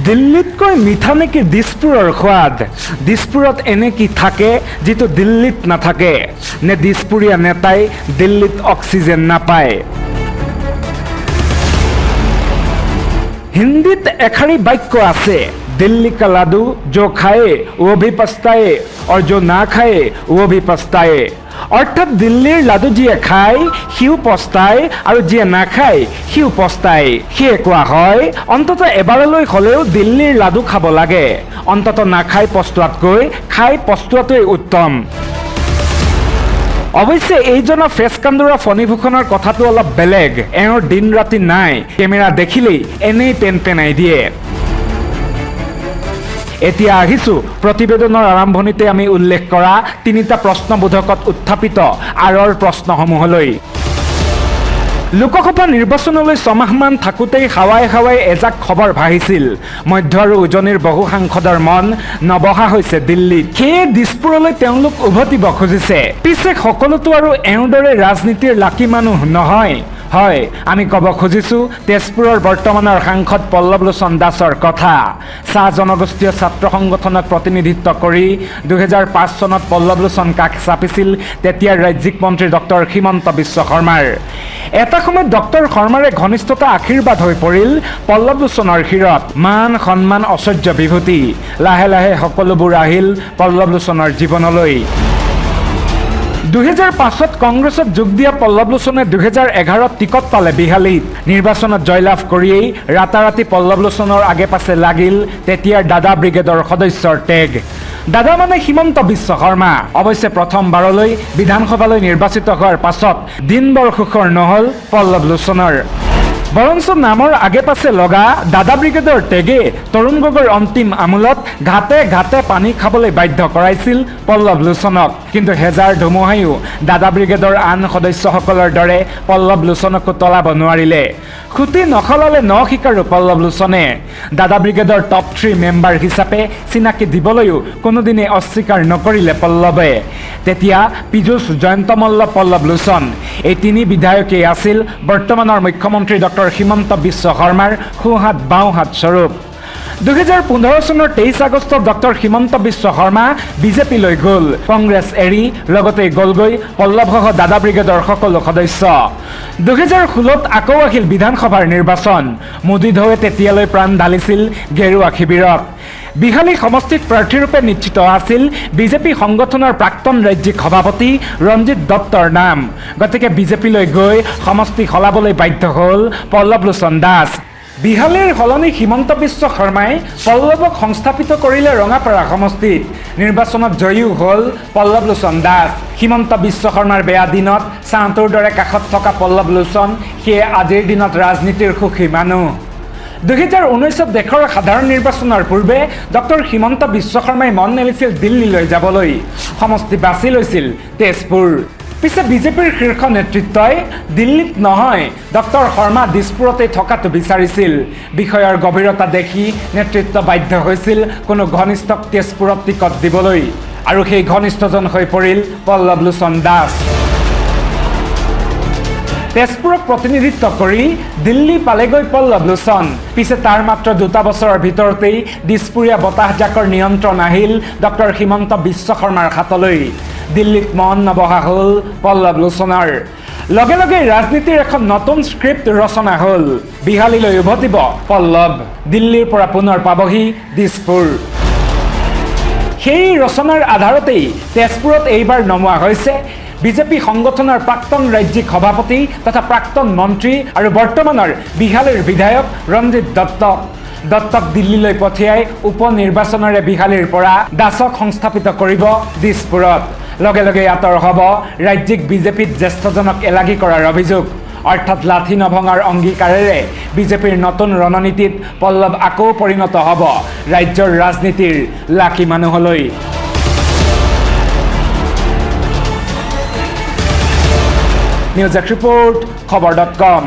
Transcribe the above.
দিল্লীতকৈ মিঠা নেকি দিছপুৰৰ সোৱাদ? দিছপুৰত এনে কি থাকে যিটো দিল্লীত নাথাকে? নে দিছপুৰীয়া নেতাই দিল্লীত অক্সিজেন নাপায়? হিন্দীত এষাৰি বাক্য আছে, दिल्ली का लाडू जो खाए वो भी पछताए और जो ना खाए वो भी पछताए। অৰ্থাৎ দিল্লীৰ লাডু যিয়ে খায় সিও পস্তায় আৰু যিয়ে নাখায় সিও পস্তায়। সেয়ে কোৱা হয়, অন্ততঃ এবাৰলৈ হ'লেও দিল্লীৰ লাডু খাব লাগে। অন্ততঃ নাখাই পস্তোৱাতকৈ খাই পস্তোৱাটোৱেই উত্তম। অৱশ্যে এইজনা ফেচকান্দোৰা ফণীভূষণৰ কথাটো অলপ বেলেগ। এওঁৰ দিন ৰাতি নাই, কেমেৰা দেখিলেই এনেই পেন পেনাই দিয়ে। এতিয়া আহিছো প্ৰতিবেদনৰ আৰম্ভণিতে আমি উল্লেখ কৰা তিনিটা প্ৰশ্নবোধকত উত্থাপিত আঁৰৰ প্ৰশ্নসমূহলৈ। লোকসভা নিৰ্বাচনলৈ ছমাহমান থাকোঁতেই হাৱাই হাৱাই এজাক খবৰ ভাহিছিল, মধ্য আৰু উজনিৰ বহু সাংসদৰ মন নবহা হৈছে দিল্লীত, সেয়ে দিছপুৰলৈ তেওঁলোক উভতিব খুজিছে। পিছে সকলোতো আৰু এওঁৰ দৰে ৰাজনীতিৰ লাকি মানুহ নহয়। হয়, আমি ক'ব খুজিছোঁ তেজপুৰৰ বৰ্তমানৰ সাংসদ পল্লৱ লোচন দাসৰ কথা। চাহ জনগোষ্ঠীয় ছাত্ৰ সংগঠনক প্ৰতিনিধিত্ব কৰি 2005 চনত পল্লৱ লোচন কাষ চাপিছিল তেতিয়াৰ ৰাজ্যিক মন্ত্ৰী ডক্টৰ হিমন্ত বিশ্ব শৰ্মাৰ। এটা সময়ত ডক্টৰ শৰ্মাৰে ঘনিষ্ঠতা আশীৰ্বাদ হৈ পৰিল পল্লৱ লোচনৰ শিৰত। মান সন্মান, ঐশ্বৰ্য, বিভূতি, লাহে লাহে সকলোবোৰ আহিল পল্লৱ লোচনৰ জীৱনলৈ। 2005ত কংগ্ৰেছত যোগ দিয়া পল্লৱ লোচনে 2011ত টিকট পালে বিহালীত। নিৰ্বাচনত জয়লাভ কৰিয়েই ৰাতাৰাতি পল্লৱ লোচনৰ আগে পাছে লাগিল তেতিয়াৰ দাদা ব্ৰিগেডৰ সদস্যৰ টেগ। দাদা মানে হিমন্ত বিশ্ব শৰ্মা। অৱশ্যে প্ৰথমবাৰলৈ বিধানসভালৈ নিৰ্বাচিত হোৱাৰ পাছত দিনবৰ সুখৰ নহ'ল পল্লৱ লোচনৰ। বৰঞ্চ নামৰ আগে পাছে লগা দাদা ব্ৰিগেডৰ টেগে তৰুণ গগৈৰ অন্তিম আমোলত ঘাটে ঘাটে পানী খাবলৈ বাধ্য কৰাইছিল পল্লৱ লোচনক। কিন্তু হেজাৰ ধুমুহাইও দাদা ব্ৰিগেডৰ আন সদস্যসকলৰ দৰে পল্লৱ লোচনকো টলাব নোৱাৰিলে। খুঁটি নসলালে ন শিকাৰো পল্লৱ লোচনে। দাদা ব্ৰিগেডৰ টপ 3 মেম্বাৰ হিচাপে চিনাকি দিবলৈও কোনোদিনে অস্বীকাৰ নকৰিলে পল্লৱে। তেতিয়া পীযুষ, জয়ন্ত মল্ল, পল্লৱ লোচন এই তিনি বিধায়কেই আছিল বৰ্তমানৰ মুখ্যমন্ত্ৰী ডক্টৰ হিমন্ত বিশ্ব শৰ্মাৰ সোঁহাত বাওঁহাত স্বৰূপ। 2015 চনৰ 23 আগষ্টত ডক্টৰ হিমন্ত বিশ্ব শৰ্মা বিজেপিলৈ গ'ল। কংগ্ৰেছ এৰি লগতে গ'লগৈ পল্লৱসহ দাদা ব্ৰিগেডৰ সকলো সদস্য। 2016ত আকৌ আহিল বিধানসভাৰ নিৰ্বাচন। মোদী ঢৌৱে তেতিয়ালৈ প্ৰাণ ঢালিছিল গেৰুৱা শিবিৰত। বিহালী সমষ্টিত প্ৰাৰ্থীৰূপে নিশ্চিত আছিল বিজেপি সংগঠনৰ প্ৰাক্তন ৰাজ্যিক সভাপতি ৰঞ্জিত দত্তৰ নাম। গতিকে বিজেপিলৈ গৈ সমষ্টি সলাবলৈ বাধ্য হ'ল পল্লৱ লোচন দাস। বিহালীৰ সলনি হিমন্ত বিশ্ব শৰ্মাই পল্লৱক সংস্থাপিত কৰিলে ৰঙাপাৰা সমষ্টিত। নিৰ্বাচনত জয়ীও হ'ল পল্লৱ লোচন দাস। হিমন্ত বিশ্ব শৰ্মাৰ বেয়া দিনত ছাঁটোৰ দৰে কাষত থকা পল্লৱ লোচন সেয়ে আজিৰ দিনত ৰাজনীতিৰ সুখী মানুহ। 2019ত দেশৰ সাধাৰণ নিৰ্বাচনৰ পূৰ্বে ডক্টৰ হিমন্ত বিশ্ব শৰ্মাই মন মেলিছিল দিল্লীলৈ যাবলৈ। সমষ্টি বাছি লৈছিল তেজপুৰ। পিছে বিজেপিৰ শীৰ্ষ নেতৃত্বই দিল্লীত নহয়, ডক্টৰ শৰ্মা দিছপুৰতেই থকাটো বিচাৰিছিল। বিষয়ৰ গভীৰতা দেখি নেতৃত্ব বাধ্য হৈছিল কোনো ঘনিষ্ঠক তেজপুৰত টিকট দিবলৈ, আৰু সেই ঘনিষ্ঠজন হৈ পৰিল পল্লৱ লোচন দাস। তেজপুৰক প্ৰতিনিধিত্ব কৰি দিল্লী পালেগৈ পল্লৱ লোচন। পিছে তাৰ মাত্ৰ 2টা বছৰৰ ভিতৰতেই দিছপুৰীয়া বতাহজাকৰ নিয়ন্ত্ৰণ আহিল ডক্টৰ হিমন্ত বিশ্ব শৰ্মাৰ হাতলৈ। দিল্লীত মন নবহা হ'ল পল্লৱ লোচনৰ। লগে লগে ৰাজনীতিৰ এখন নতুন স্ক্ৰিপ্ট ৰচনা হ'ল। বিহালীলৈ উভতিব পল্লৱ, দিল্লীৰ পৰা পুনৰ পাবহি দিছপুৰ। সেই ৰচনাৰ আধাৰতেই তেজপুৰত এইবাৰ নমোৱা হৈছে বিজেপি সংগঠনৰ প্ৰাক্তন ৰাজ্যিক সভাপতি তথা প্ৰাক্তন মন্ত্ৰী আৰু বৰ্তমানৰ বিহালীৰ বিধায়ক ৰঞ্জিত দত্তক। দত্তক দিল্লীলৈ পঠিয়াই উপ নিৰ্বাচনেৰে বিহালীৰ পৰা দাসক সংস্থাপিত কৰিব দিছপুৰত। লগে লগে আঁতৰ হ'ব ৰাজ্যিক বিজেপিত জ্যেষ্ঠজনক এলাগী কৰাৰ অভিযোগ। অৰ্থাৎ লাঠি নভঙাৰ অংগীকাৰেৰে বিজেপিৰ নতুন ৰণনীতিত পল্লৱ আকৌ পৰিণত হ'ব ৰাজ্যৰ ৰাজনীতিৰ লাকি মানুহলৈ। News desk report, Khabar.com।